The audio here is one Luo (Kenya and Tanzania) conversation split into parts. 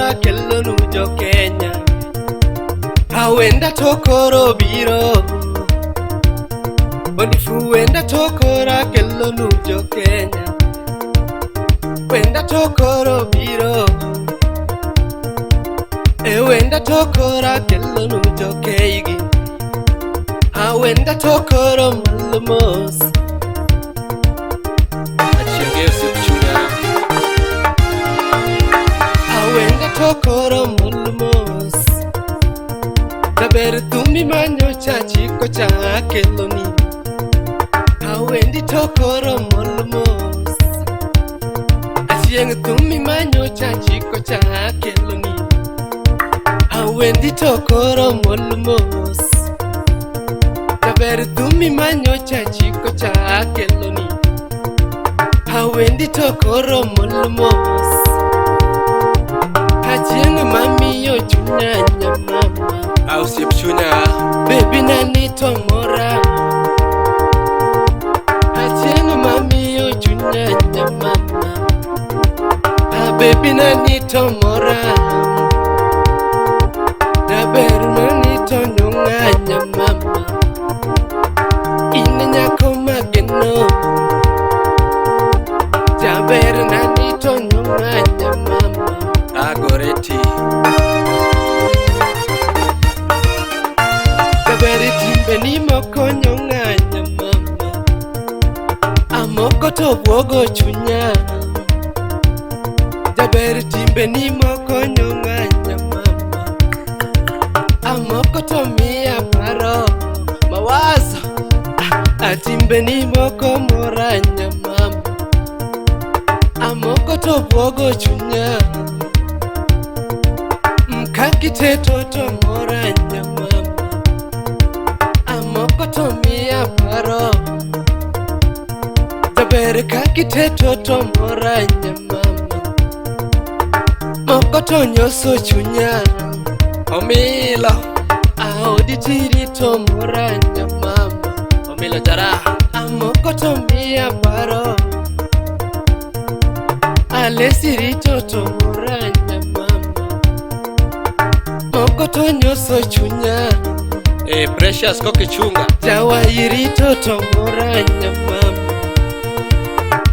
kora kelonu jo Kenya. Awenda to koro biro. Ondifu wenda to kora kelonu jo Kenya. Wenda to koro biro. E wenda to kora kelonu jo Keigi. Awenda to koro malo mos. Achieng' e osiep chunya. Awenda to koro malo mos. Jaber thumi manyocha chiko cha keloni. Awendi to koro mol mos. Achieng' thumi manyocha chiko cha keloni. Awendi to koro mol mos. Jaber thumi manyocha chiko cha keloni. Awendi to koro mol mos. Achieng' mamiyo chunya nyamama. A osiep chunya. Baby nani to mora. Achieng' mamiyo chunya nyamama. Ah, baby nani to mora. Jaber nani to nyong'a nyamama. In nyako mageno. Jaber nani to nyong'a nyamama. Agoreti. Jaber timbeni moko nyong'a nyamama. Amoko to buogo chunya. Jaber timbeni moko nyong'a nyamama. Amoko to miya paro mawazo. Ah, timbeni moko mora nyamama. Amoko to buogo chunya. Mkakiteto to mora nyamama. Amoko to miya paro. Jaber kakiteto to mora nyamama. Moko to nyoso chunya. Omilo. Aodi tiri to mora nyamama. Omilo jara. Amoko to miya paro. Alesi rito to mora nyamama. Moko to nyoso chunya. E Precious kokichunga. Jawayi rito to mora nyamama.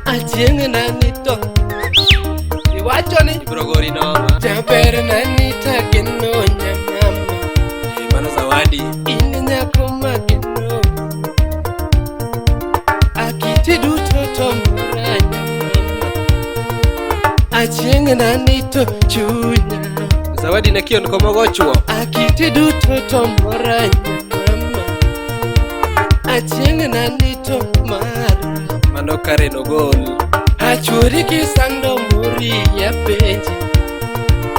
Achieng' nani to iwacho ni Ibro gori noma. jaber nani tageno nyamama. E, mano zawadi. In nyako mageno. Akiti duto to mora nyamama. Achieng' nani to chunya. Zawadi ne kiondko mogo chuo. Akiti duto to mora nyamama. Achieng' nani to mara. Mano Karen Ogol. Achuri kisando mori apenji.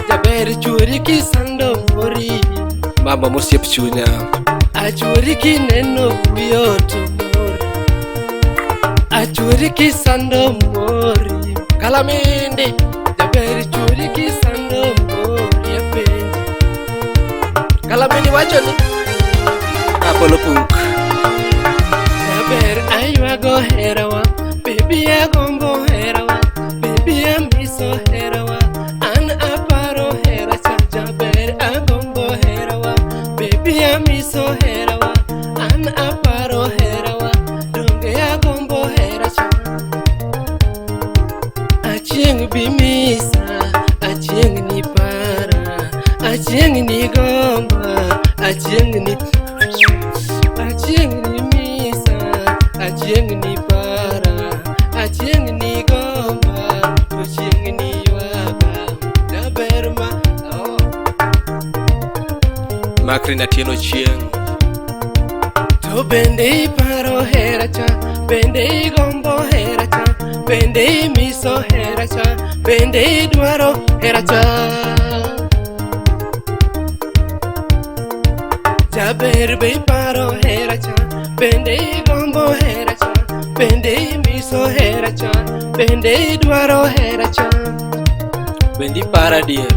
Jaber churi kisando mori. Mama mosiep chunya. Achuri kineno kuyo to mori. Achuri kisando mori. Kalamindi. Jaber churi kisando mori apenji. Kalamindi wacho ni. Apollo puk. Jaber aywago herawa. Baby agombo herawa. Baby amiso herawa. An aparo hera cha jaber agombo herawa. Baby amiso herawa. An aparo herawa. Donge agombo hera cha. Achieng' bimisa, achieng' ni para, achieng' ni gomba, achieng' ni achieng' ni misa, achieng' ni para, achieng' ni gomba, achieng' ni ywaga, jaber ma oh. Makri na Tieno Chieng. To bende iparo hera cha, bende igombo hera cha, bende imiso hera cha, bende idwaro hera cha. Jaber be iparo hera cha, bende igombo hera cha, bende imiso hera cha, bende idwaro hera cha. Bendi para dier.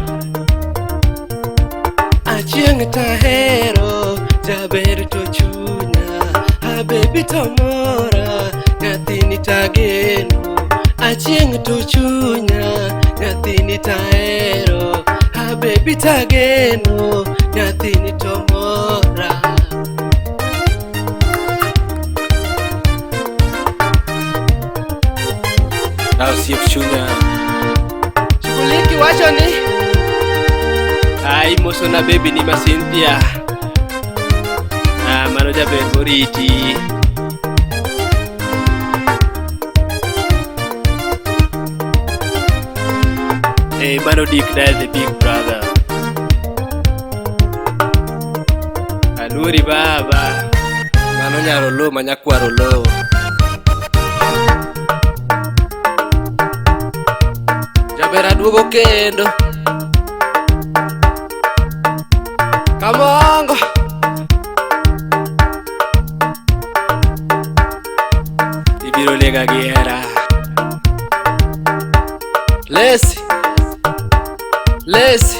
Achieng' tahero, jaber to chunya, abebi to mora, nyathini tageno. Achieng' to chunya, nyathini tahero, Abebi tageno nyathini to mora. Na osiep chunya. Shughuliki wacho ni Ai mosona baby ni ma Cynthia. Ah, mano jaber moriti. Eh, mano Dick Dale the big brother. Aluori baba. Mano nyaro lo ma nyakwaro lo. Jaber aduogo kendo. Kamongo. Ibiro nega gi hera. Lesi. Lesi.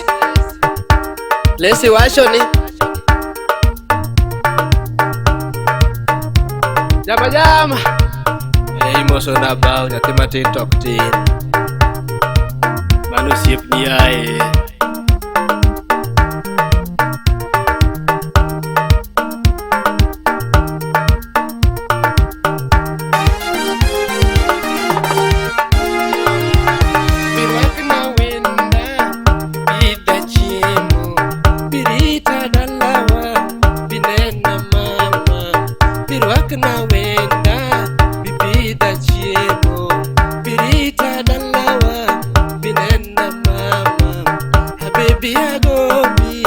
Lesi wacho ni Jama jama. Eh, imosona bao nyathi matin tok tin. Mano osiepni yae. Birwakna wenda, bidha chiemo, birita dalawa, binena mama. Birwakna wenda, bipidha chiemo, birita dalawa, binena mama. Habibi agombi,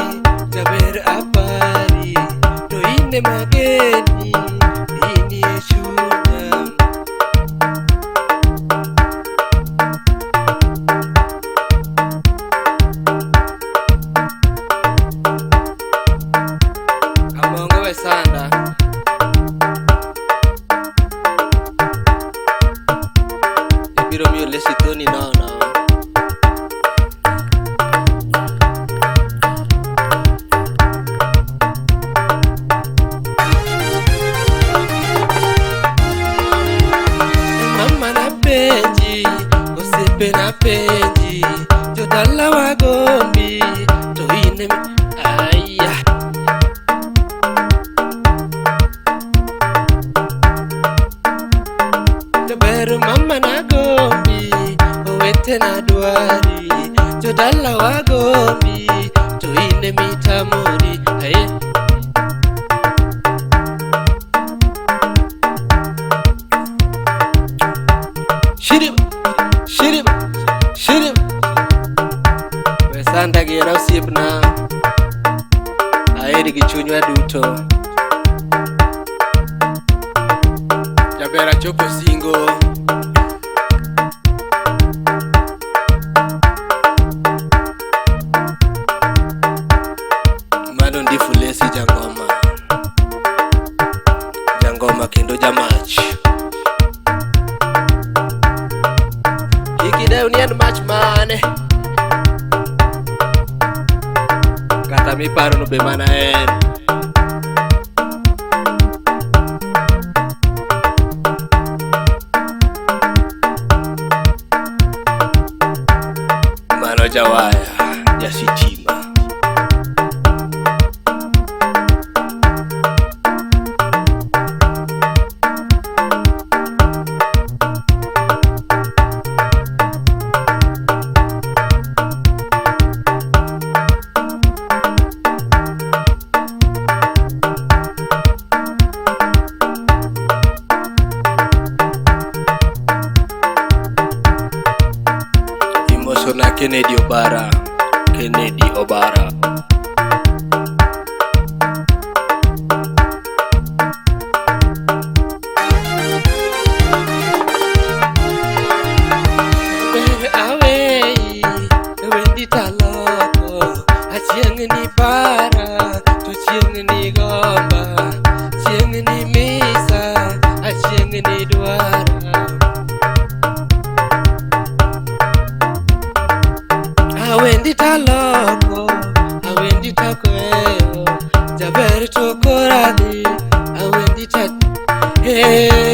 jaber apari, to ine mageni, inie chunya. Kamongo we sanda. Ibiro miyo Lesi thoni nono. Mama na penji, osiepe na penji, jodala wagombi, to in aya. Jaber mama na gombi, owete na dwari, jodala wagombi, to in mitamori, aye. Shirib, shirib, shirib. We sanda gi hera osiepna. Aheri gi chunywa duto. Jaber achopo singo. Mano ndifu Lesi jangoma. Jangoma kendo jamach. Kik idew ni en mach mane. Kata miparo no be mana en. Mano jawaya, jasitima. Imosona Kennedy Obara, Kennedy Obara. Ber aweyi, wendi taloko, achieng' ni para, to chieng' ni gomba, chieng' ni misa, achieng' ni dwara. Awendi taloko, awendi takoeyo, jaber to koradhi, awendi ta. Hey.